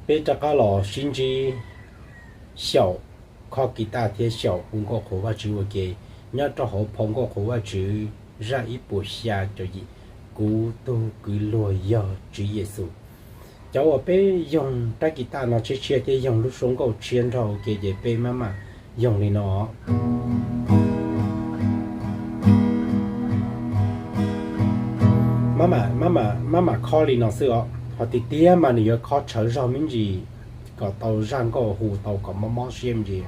Peb rov qab los sib ntsib xyaum khob kis tas thiab xyaum hu nkauj qhuas Vajtswv ua ke nyob rau hauv phau nkauj qhuas Vajtswv zaj ib puas xya caum yim, Kuv tus kwv luag yog Tswv Yexus. Cov uas peb yoog rab kis tas no tshiab tshiab thiab yoog lub suab nkauj tshiab nrog ua ke ces peb maj mam yoog li no. Maj mam, maj mam khob li no xwb os, ho tiag tiag mas nws yuav khob tshawv zog me ntsis kom tau zaj nkauj hu tau kom mob mob siab me ntsis.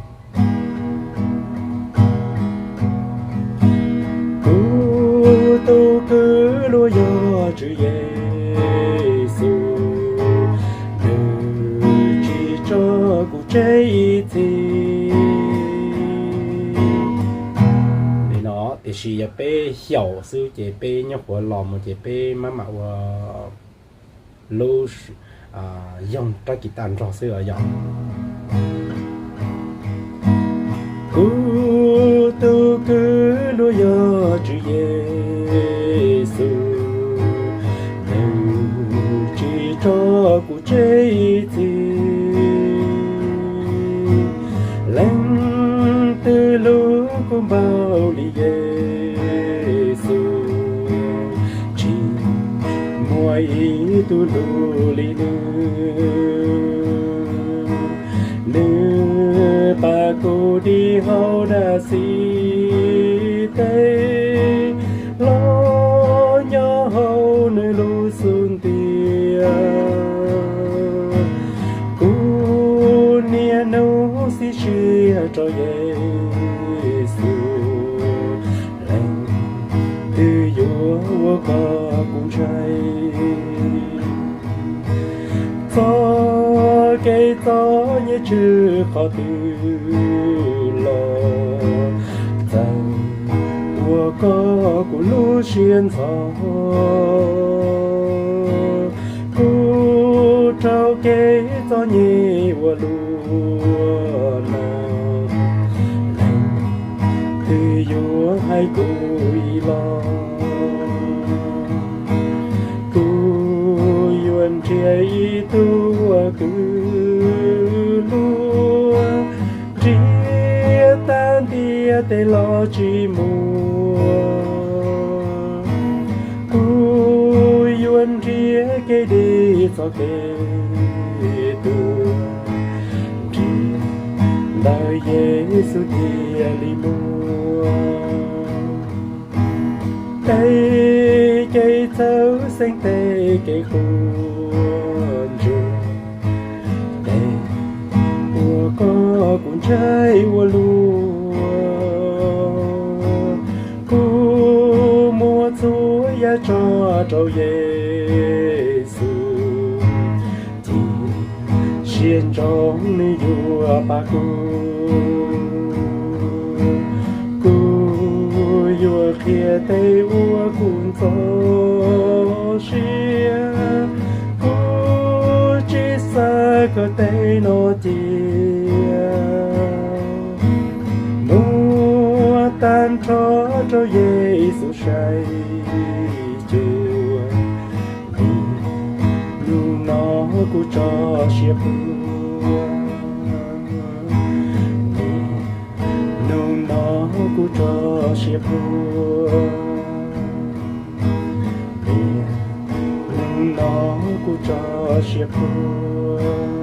Kuv tus kwv luag yog Tswv Yexus, nws tsis tso kuv tseg ib txhis. Li no, tiam sis yog peb xyaum xwb ces peb nyuam qhuav los mus ces peb maj mam ua lub yoog rab kis tas nrog xwb os yog. Kuv tus kwv luag yog Tswv Yexus, nws tsis tso kuv tseg ib txhis. Leej twg hlub kuv npaum li Yexus, tsis muaj ib tug hlub li nws. Nws pab kuv dim hauv dab xib teb, los nyob hauv nws lub xub ntiag. Kuv niaj hnub xib siab rau Yexus, leej twg yuav ua kom kuv ntshai. Txoj kev txom nyem tsw qhov twg los, txawm ua kom kuv lub siab ntxhov. Kuv raug kev txom nyem ua luaj los, leej twg yuav hais kuv ib los. Kuv yuav nrhiav ib tug uas kwv luag, nrhiav tag ntiaj teb los tsis muaj. Kuv yuav nrhiav kev dim txoj kev tuag, nrhiav ntawm Yexus thiaj li muaj. Tej kev txhawj xeeb, tej kev quaj ntsuag, tej uas kom kuv ntshai ua luaj, kuv muab txhua yam tso rau Yexus, cia siab ntsoov nws yuav pab kuv. Kuv yuav qhia tej uas kuv ntxhov siab, kuv tsis xav kom tej no cia, muab tag nrho rau Yexus saib xyuas. Nim no kuv tso siab puag, nim no kuv tso siab puag, nim no kuv tso siab puag.